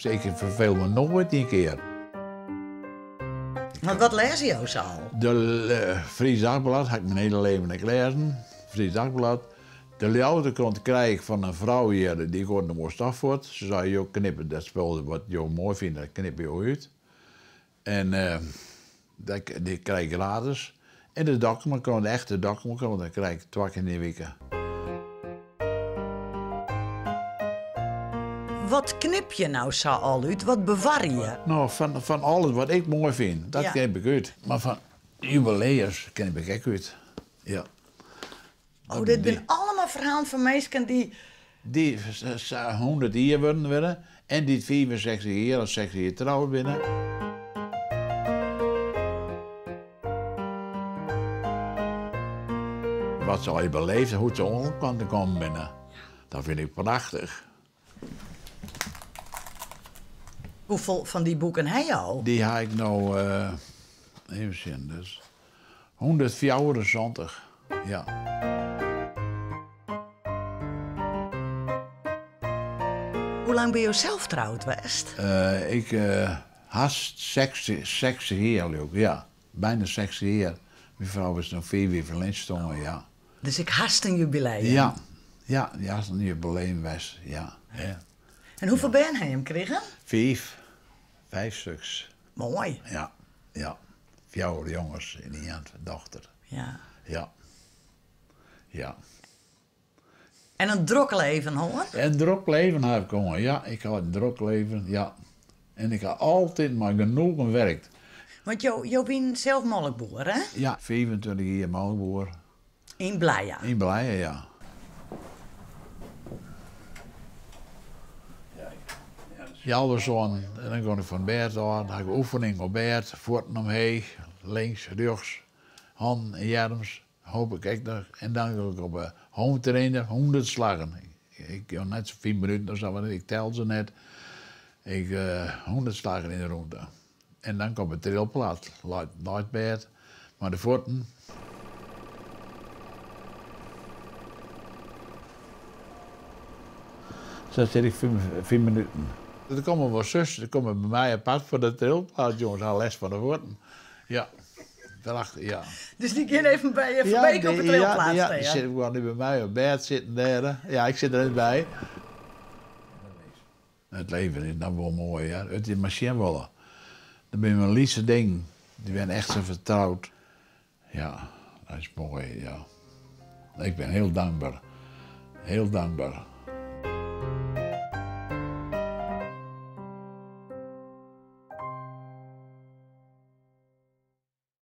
Ik ferfeel me noait ien kear. Want wat lêze jo sa al? De Friesch Dagblad ha ik myn hiele leven ek lêzen. Friesch Dagblad. De Ljouwerter Krante krij ik fan in frou hjir, dy goait noch wol stof fuort. Se sei, jo knippe dat spul wat jo moai fine, dat knippe jo út. En dy krij ik gratis. En de Dokkumer Krant, de echte Dokkumer Krant, dat krij ik twa kear yn de wike. Wat knip je nou sa al út? Wat bewarje je? No, fan alles wat ik moai fyn, dat knip ik út. Mar fan jubilea's knip ik ek út, ja. Oh, dit binne allegear ferhalen fan minsken dy't. Dy't 100 jier wurden binne en dy't 65 jier of 60 jier troud binne. Wat se allegear beleefd en hoe't se oan elkoar kommen binne, dat fyn ik prachtich. Hoefolle fan dy boeken ha jo? Dy ha ik no, even sjen, dus 174, ja. Hoe lang binne jo sels troud west? Ik hast 60 jier leau ik, ja. Byna 60 jier. Myn frou is no fiif jier ferlyn stoarn, ja. Dus ek hast in jubileum? Ja, ja, hast in jubileum west, ja. Ja. En hoefolle bern ha jim krigen? Fiif. Fiif stuks. Moai. Ja, ja. Fjouwer jonges en ien dochter. Ja. Ja. Ja. En in drok leven hân? In drok leven ha ik hân, ja. Ik ha in drok leven, ja. En ik ha altyd mei genoegen werkt. Want jo, jo wienen sels molkboer, hè? Ja, 25 jier molkboer. Yn Blije? Yn Blije, ja. Healwei sânen en dan gie ik fan bêd ôf, dan ha ik oefening op bêd, fuotten omheech, links, rjochts, hannen en earms, hoop ik ek noch. En dan gean ik op 'e hometrainer, 100 slaggen. Ik gean net fiif minuten of sa, want ik tel se net. Ik 100 slaggen yn 'e rûnte. En dan komt de trilplaat, leit nei it bêd, mei de fuotten. Sa sit ik fiif minuten. Der komme wol susters, der komme by my apart foar de trilplaat, jonges ha lêst fan de fuotten. Ja, prachtig, ja. Dus dy gean even by je Verbeek op de trilplaat stean? Ja, dy sitte gewoan nu by my op bêd sitten dêr. Ja, ik sit der net by. It leven is dan wol moai, hear. As je mar sjen wolle. Dat binne mar lytse dingen. Dy binne echt sa fertroud. Ja, dat is moai, ja. Ik bin hiel dankber. Hiel dankber.